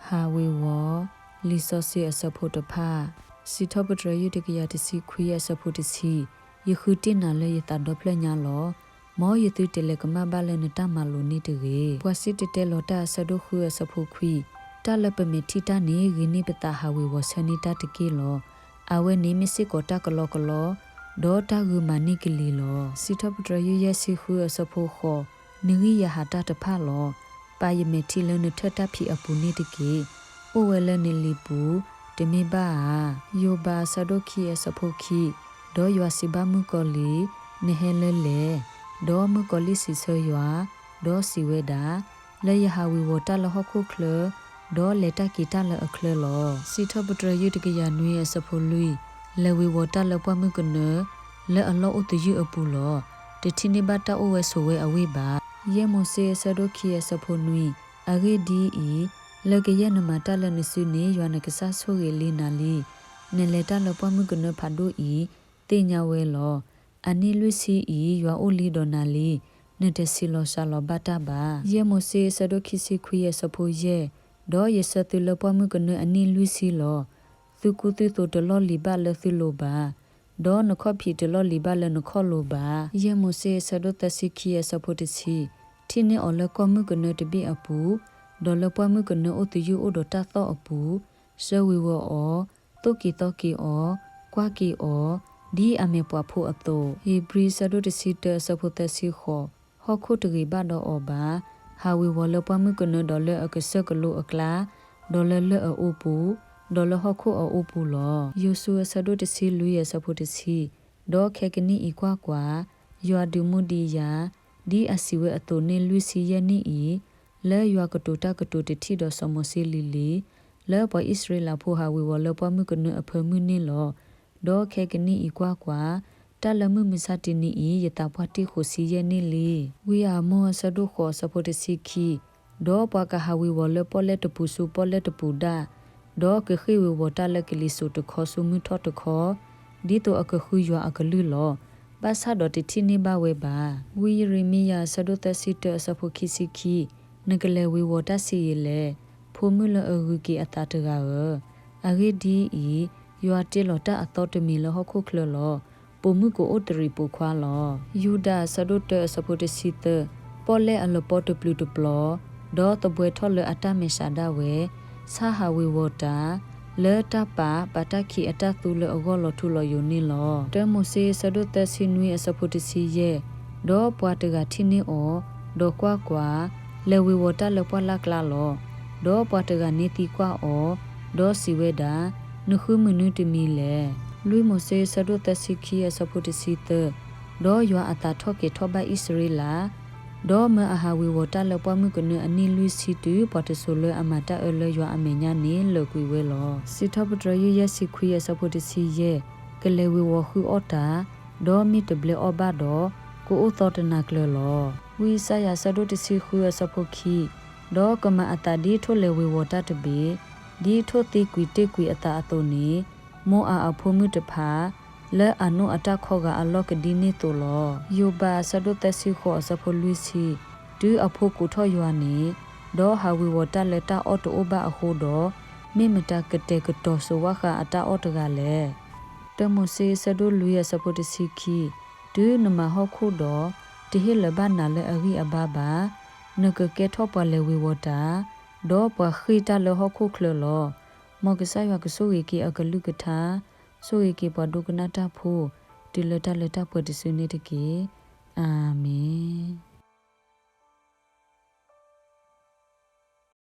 ဟးဝ့ၤဝီၤ, လံာ်စီဆှံအဆၢဖိတဖၣ်, စံးထီၣ်ပတြၢၤ ယုၢ်တကယၤတဆံခွံအဆၢဖိတဆံ, ယဃုတ့ၢ်နၤလၢယသးဒီဖျၢၣ်ညါလီၤ. မ်ယသုတလဲၤကမၣ်ဘၣ်လၢနတၢ်မၤလိာ်န့ၣ်တဂ့ၤ. ပှၤစံၣ်တဲၤတဲလီၤတၢ်အဆၢဒိၣ်ဃုအဆၢဖိခွံ, တၢ်လၢပမဲာ်ထံၣ်တၢ်န့ၣ် ဂ့ၤန့ၢ်ပသးဟးဝ့ၤဝီၤဆၢန့ၢ်တၢ်တက့ၢ်လီၤ. အဝဲန့ၣ်မ့ၢ်စ့ၢ်ကီးတၢ်ကလီကလီ, ဒီးတၢ်ဂုာ်မၤန့ၢ်ကလံၤလီၤ. စံးထီၣ်ပတြၢၤ ယုၢ်ယဲၢ်ဆံဃုအဆၢဖိဃိး, နဂံၢ်ယဟးတၢ်တဖၣ်လီၤ. ပာ်ယမဲာ်ထံလၢနထၢၣ်တၢ်ဖံးအပူၤန့ၣ်တက့ၢ်. အိၣ်ဝဲလၢနလံာ်ပူၤ, တမ့ၢ်ဘၣ်ဧါ. ယိၤဘးအဆၢဒိၣ်ခံအဆၢဖိခံ, ဒီးယွၤစံးဘၣ်မုၣ်ကီၤလံၢ်, နဟဲလၢလဲၣ်. ဒီးမုၣ်ကီၤလံၢ်စံးဆၢယွၤ, ဒီးစံးဝဲဒၣ်, လၢယဟးဝ့ၤဝီၤတၢ်လၢဟီၣ်ခိၣ်ချၢ, ဒီးလဲၤတၢ်က့ၤတၢ်လၢအချၢလီၤ. စံးထီၣ်ပတြၢၤ ယုၢ်တကယၤနွံအဆၢဖိလွံၢ်, လဲၤဝ့ၤဝီၤတၢ်လၢပှၢ်မုၢ်ကနၢ, လၢအလီၢ်အိၣ်သယုၢ်အပူၤလီၤ. တထံၣ်န့ၢ်ဘၣ်တၢ်အိၣ်ဝဲဆိးဝဲအဝ့ၢ်ဘၣ်. ယဲၢ်မိၤၡ့အဆၢဒိၣ်ခံအဆၢဖိနွံ, အဂ့ၢ်ဒ်အံၤ, လၢကယဲၢ်နမၤတၢ်လၢနစုန့ၣ် ယွၤနကစၢ်ဆိၣ်ဂ့ၤလံနၤလံ. နလဲၤတၢ်လၢပှၢ်မုၢ်ကနၢဖးဒိၣ်အံၤ, သ့ၣ်ညါဝဲလီၤ. အနံၣ်လွံၢ်ဆံအံၤ ယွၤအိၣ်လံဒီးနၤလံ. နတဆံးလီၤစှၤလီၤဘၣ်တၢ်ဘၣ်. ယဲၢ်မိၤၡ့အဆၢဒိၣ်ခံဆံခွံအဆၢဖိယဲၢ်, ဒီးယဆှၢသုလၢပှၢ်မုၢ်ကနၢအနံၣ်လွံၢ်ဆံလီၤ. သုကူသုသိးတလီၢ်လံၤဘၣ်လၢသုလိၤဘၣ်, ဒီးနခီၣ်ဖံးတလီၢ်လံၤဘၣ်လၢနခီၣ်လိၤဘၣ်. ယဲၢ်မိၤၡ့အဆၢဒိၣ်သၢဆံခံအဆၢဖိတဆံ, ထံၣ်န့ၢ်အီၤလၢကီၢ်မုၢ်ကနၢတဘ့ၣ်အပူၤ, ဒီးလၢပှၢ်မုၢ်ကနၢအိၣ်သယုၢ်အိၣ်ဒီးတၢ်သီၣ်အပူၤ, ဆှၢဝ့ၤဝီၤအီၤ, သိၣ်က့ၤသီက့ၤအီၤ, ကွၢ်က့ၤအီၤ, ဒ်အမဲာ်ပှၤဖိအသိး. ဧ့ၤဘြံၤအဆၢဒိၣ်တဆံတၢအဆၢဖိသၢဆံဃိး, ဟီၣ်ခိၣ်တဂ့ၤဘၣ်ဒီးအီၤဘၣ်. ဟးဝ့ၤဝီၤလၢပှၢ်မုၢ်ကနၢဒီးလၢအကစၢၢ်ကလိအကျါ, ဒီးလၢလၢၢ်အအိပူၤ, ဒီးလၢဟီၣ်ခိၣ်အအိပူၤလီၤ. ယိၤၡူအဆၢဒိၣ်တဆံလွံၢ်အဆၢဖိတဆံ, ဒီးခဲကနံၣ်အံၤကွၢ်ကွၢ်, ယွၤဒုးမူဒံးယၤ, ဒ်အစံးဝဲအသိးန့ၣ်လွံၢ်ဆံယဲၢ်နံၣ်အံၤ, လၢယွၤကတိၤတၢ်ကတိၤတထံၣ်ဒီးစီၤမိၤၡ့လံၤလံၤ, လၢပှၤအံၣ်စရ့လးဖိဟးဝ့ၤဝီၤလၢပှၢ်မုၢ်ကနၢအဖၢမုၢ်န့ၣ်လီၤ. ဒီးခဲကနံၣ်အံၤကွၢ်ကွၢ်, တၢ်လၢမုၢ်မဆါတနံၤအံၤ ယသးပှၢ်တ့ၢ်ဃိးဆံယဲၢ်နံၣ်လံ. ဝံအၤမိၣ်အဆၢဒိၣ်ဃိးအဆၢဖိတဆံခံ, ဒီးပှၤကဟးဝ့ၤဝီၤလၢပီၣ်လဲၣ်တပူၤဆူပီၣ်လဲၣ်တပူၤဒၣ်, ဒီးကဃ့ၢ်ဝ့ၤဝီၤတၢ်လၢကလံၤစိးတခီဆူမုၢ်ထီၣ်တခီ, ဒ်သိးအကဃုယွၤအကလုၢ်လီၤ. ဘၣ်ဆၣ်ဒီးတထံၣ်န့ၢ်ဘၣ်ဝဲဘၣ်. ဝံယရမံယၤအဆၢဒိၣ်သၢဆံတၢအဆၢဖိခံဆံခံ, နကလဲၤဝ့ၤဝီၤတၢ်ဆံးယံာ်လဲၣ်. ဖိမုၣ်လၢအဂုၤက့ၤအသးတဂၤဧၢ, အဂ့ၢ်ဒ်အံၤ, ယွၤတ့လီၤတၢ်အသီတမံၤလၢဟီၣ်ခိၣ်ချၢလီၤ. ပိာ်မုၣ်ကအိၣ်တရံးပိာ်ခွါလီၤ. ယူဒၤအဆၢဒိၣ်တၢအဆၢဖိတဆံသၢ, ပီၣ်လဲၣ်အလပီတပျုာ်တပျီၤ, ဒီးသဘှဲထီၣ်လၢအတၢ်မဲာ်ဆှးဒၣ်ဝဲ, ဆါဟးဝ့ၤဝီၤတၢ်, လၢတၢ်ပာ်ပာ်တၢ်ခံးအတၢ်သူလၢအဂီၢ်လီၤထူလီၤယိာ်န့ၣ်လီၤ. တၢမိၤၡ့အဆၢဒိၣ်သၢဆံနွံအဆၢဖိတဆံယဲၢ်, ဒီးပှၤတဂၤထံၣ်န့ၢ်အီၤ, ဒီးကွၢ်ကွၢ်, လဲၤဝ့ၤဝီၤတၢ်လၢပှၢ်လၢ်ကျါလီၤ. ဒီးပှၤတဂၤန့ၣ်သံကွၢ်အီၤ, ဒီးစံးဝဲဒၣ်, နဃုမုၢ်နွံတမံၤလဲၣ်. လွံၢ်မိၤၡ့အဆၢဒိၣ်သၢဆံခံအဆၢဖိတဆံသၢ, ဒီးယွၤအသးထီၣ်ကဲၤထီၣ်ဘၣ်အံၣ်စရ့လး, ဒီးမၢအဟးဝ့ၤဝီၤတၢ်လၢပှၢ်မုၢ်ကနၢအနံၣ်လွံၢ်ဆံတုၤပှၤတစိၤလၢအမၤတၢ်အၢလၢယွၤအမဲာ်ညါန့ၣ်လၢာ်ကွံာ်ဝဲလီၤ. စံးထီၣ်ပတြၢၤ ယုၢ်ယဲၢ်ဆံခွံအဆၢဖိတဆံယဲၢ်, ကလဲၤဝ့ၤဝီၤဃုအီၣ်တၢ်, ဒီးမ့ၢ်တဘျဲအီၣ်ဘၣ်ဒီး, ကအိၣ်သီတနၤကျၢၤလီၤ. ဝံယၡါယၤအဆၢဒိၣ်တဆံဃုအဆၢဖိခံ, ဒီးကမၤအသးဒ်ထိၣ်လဲၤဝ့ၤဝီၤတၢ်တဘ့ၣ်, ဒ်ထိၣ်သံကွံာ်တ့ၢ်ကွံာ်အသးအသိးန့ၣ်, မိအၤအဖိမုၣ်တဖၣ်, လၢအနိၣ်အတၢ်ခီဂာ်အလီၢ်ကဒ်န့ၣ်သိးလီၤ. ယိၤဘးအဆၢဒိၣ်သၢဆံဃိးအဆၢဖိလွံၢ်ဆံ, တုၤအဖိကိးထီၣ်ယွၤန့ၣ်, ဒီးဟးဝ့ၤဝီၤတၢ်လၢတၢ်အီၣ်တအိၣ်ဘၣ်အဃိဒီး, မ့ၢ်မတၤကတဲာ်ကတီၤစိးဝၣ်ဃးအတၢ်အီၣ်တဂၤလဲၣ်. တၢမိၤၡ့အဆၢဒိၣ်လွံၢ်အဆၢဖိတဆံခံ, တုၤနမၤဟီၣ်ခိၣ်ဒီး, တဟ့ၣ်လၢၤဘၣ်နၤလၢအဂံၢ်အဘါဘၣ်. နကကဲထီၣ်ပှၤလဲၤဝ့ၤဝီၤတၢ်, ဒီးပှၤဃ့ၢ်တၢ်လၢဟီၣ်ခိၣ်ချၢလီၤ. မ်ကစၢ်ယွၤကဆိၣ်ဂ့ၤက့ၤအကလုၢ်ကထါ, ဆိၣ်ဂ့ၤက့ၤပှၤဒိကနၣ်တၢ်ဖိ, တုၤလၢတၢ်လၢတၢ်ပှဲၤတစုန့ၣ်တက့ၢ်. အၤမ့ၣ်.